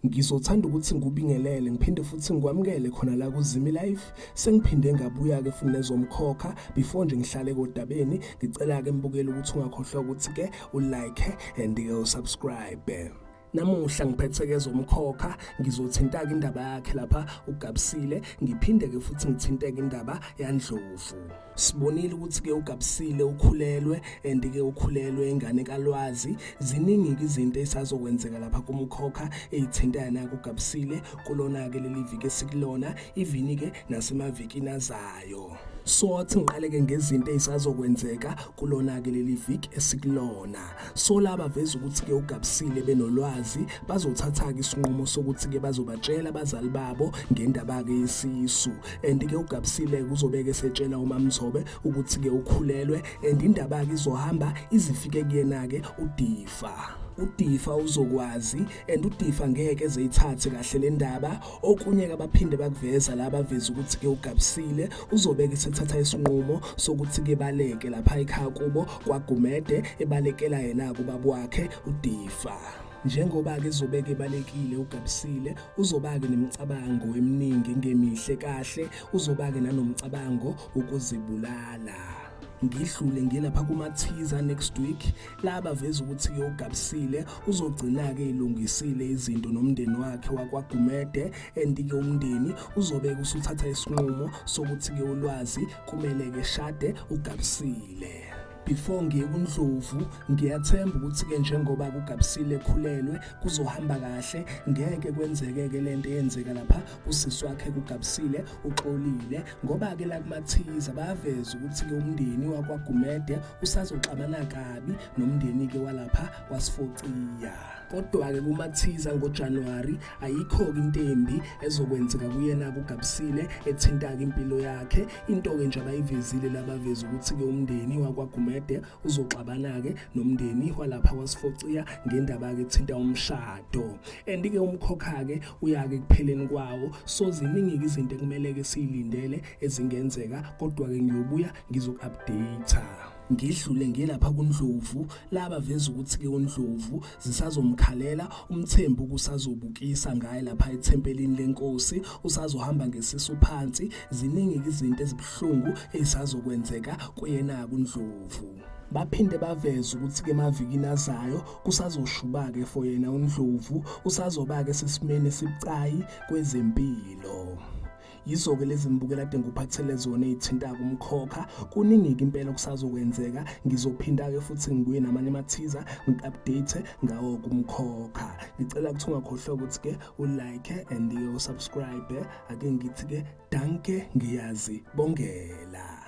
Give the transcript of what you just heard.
Ngizothanda ukuthi ngikubingelele ngiphinde futhi ngikwamukele khona la kuZimi Life. Sengiphinde ngabuya-ke futhi nezomkhokha. Before nje ngihlale kodabeni, ngicela-ke mbukeli ukuthi ungakhohlwa ukuthi-ke ulike and-ke usubscribe. Namuhla ngiphethe ke zomkhokha, ngizothinta-ke indaba yakhe lapha uGabsile, ngiphinde-ke futhi ngithinteke indaba yaNdlovu. Sibonile ukuthi-ke uGabsile ukhulelwe and-ke ukhulelwe ingane kaLwazi. Ziningi-ke izinto ezisazokwenzeka lapha kumkhokha ey'thinta yena-ke uGabsile kulona-ke leli viki esikulona, even-ke nasemavikini azayo. So athi ngiqale-ke ngezinto ezisazokwenzeka kulona-ke leli viki esikulona. So laba veza ukuthi-ke uGabsile benolwazi bazothatha-ke isinqumo sokuthi-ke bazobatshela abazali babo ngendaba-ke yesisu. And-ke uGabsile uzobeke esetshela uMamzobe ukuthi-ke ukhulelwe and indaba-ke izohamba izifike kuyena-ke uDifa. UDifa uzokwazi and uDifa ngeke ezeyithathe kahle le ndaba. Okunye-ke abaphinde bakuveza la baveza ukuthi-ke uGabsile uzobeke esethatha isinqumo sokuthi-ke baleke lapha ekhaya kubo kwaGumede ebalekela yena kubaba wakhe uDifa. Njengoba-ke ezobeke ebalekile uGabsile uzoba-ke nemicabango eminingi engemihle kahle, uzoba-ke nanomcabango wokuzibulala. Ngidlule ngilapha kuma-teaser next week la baveza ukuthi-ke uGabsile uzogcina-ke elungisile izinto nomndeni wakhe wakwaGumede and-ke umndeni uzobeke usuthatha isinqumo sokuthi-ke uLwazi kumele-ke shade uGabsile. Before ngiye kuNdlovu ngiyathemba ukuthi-ke njengoba kuGabsile ekhulelwe kuzohamba kahle, ngeke kwenzeke-ke lento eyenzeka lapha kusisi wakhe kuGabsile uXolile, ngoba-ke la kumathiza bayaveza ukuthi-ke umndeni wakwaGumede usazoxabana kabi nomndeni-ke walapha kwaSifociya. Kodwa-ke kumathiza ngoJanuwari ayikho-ke into embi ezokwenzeka kuyena kuGabsile ethinta-ke impilo yakhe. Into-ke nje abayivezile labaveza ukuthi-ke umndeni wakwaGumede uzoxabana-ke nomndeni walapha kwaSifociya ngendaba-ke ethinta umshado. And-ke umkhokha-ke uya-ke ekupheleni kwawo, so ziningi-ke izinto ekumele-ke siyilindele ezingenzeka, kodwa-ke ngiyobuya ngizoku-update. Ngidlule ngilapha kuNdlovu la baveza ukuthi-ke uNdlovu zisazomkhalela uMthembu kusazobukisa ngaye lapha ethempelini lenkosi, usazohamba ngesisu phansi. Ziningi-ke izinto ezibuhlungu ezisazokwenzeka kuyena-ke uNdlovu. Baphinde baveze ukuthi-ke emavikini azayo kusazoshuba-ke for yena uNdlovu, usazoba-ke sesimeni esibucayi kwezempilo. Yizo-ke lezi mbukelo ade ngikuphathele zona ey'thinta kumkhokha. Kuningi-ke impela okusazokwenzeka, ngizophinda-ke futhi ngibuye namanye amathiza ngiku-update ngawo kumkhokha. Ngicela ukuthi ungakhohlwa ukuthi-ke ulike and-ke usubscribe. Ake ngithi-ke danke ngiyazibongela.